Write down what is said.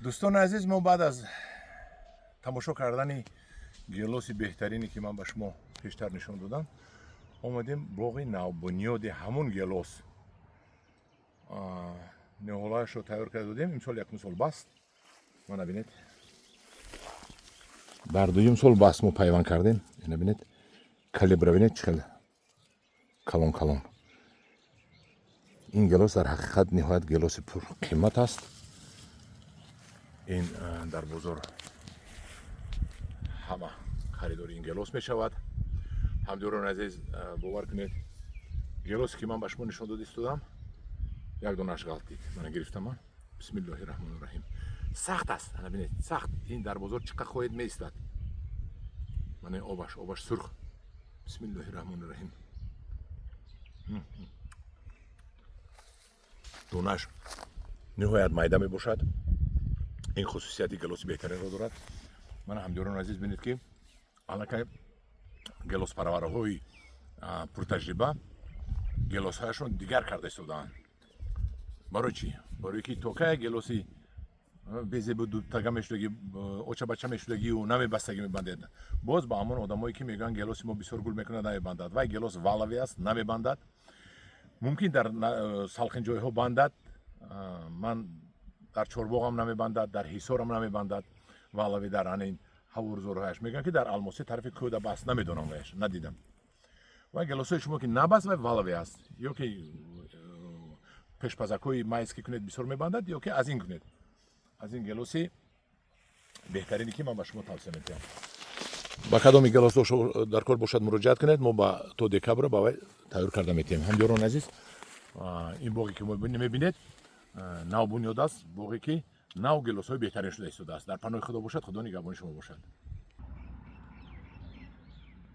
Дӯстони азиз, мо баъд аз тамошо кардани гелоси беҳтарине, ки ман ба шумо пештар нишон додам, омадем боғи навбунёди ҳамун гелос. Ниҳолаашро тайёр карда додем. Имсол якум сол баст. Мана, бинед, дар дуюм сол баст, мо пайванд кардем. Ина бинед, калибра бинед, чӣ хел калон калон. Ин гелос дар ҳақиқат ниҳоят гелоси пурқимат аст. Ин дар бозор ҳама харидори ин гелос мешавад. Ҳамдиёрони азиз, бовар кунед, гелосе, ки ман ба шумо нишон дода истодам, як донаш ғалтид. Мана, гирифтам ман. Бисмиллоҳи раҳмони раҳим. Сахт аст, ана бинед, сахт. Ин дар бозор чӣ қадр хоҳед, меистад. Мана обаш, обаш сурх. Бисмиллоҳи раҳмони раҳим. Донаш ниҳоят майда мебошад. Ин хусусияти гелоси беҳтаринро дорад. Мана, ҳамдиёрони азиз, бинед, ки аллакай гелоспарварҳои пуртаҷриба гелосҳояшон дигар карда истодаанд. Барои чӣ? Барои ки то кая гелоси безебу дутага мешудагӣ, очабача мешудагию намебастагӣ мебандед? Боз ба ҳамон одамое, ки мегӯянд, гелоси мо бисёр гул мекунад, намебандад. Вай гелос валовый аст, намебандад. Мумкин дар салқин ҷойҳо бандад. Ман дар Чорбоғам намебандад, дар Ҳисорам намебандад валовый. Дар анин ҳавурзорҳояш мегӯянд, ки дар Алмосӣ тарафи кӯда баст. Намедонам, ваяш надидам. Вай гелосҳои шумо, ки набаст, вай валовый аст. Ё ки пешпазакҳои майский кунед, бисёр мебандад, ё ки аз ин кунед, аз ин гелоси беҳтарине, ки ман ба шумо тавсия медиҳам. Ба кадоми гелос дар кор бошад, муроҷиат кунед. Мо ба то декабра ба вай тайёр карда метиҳем. Ҳамдиёрони азиз, ин боғе, ки мебинед, навбунёд аст, боғе, ки нав гелосҳои беҳтарин шуда истодааст. Дар паноҳи Худо бошад, Худо нигаҳбони шумо бошад.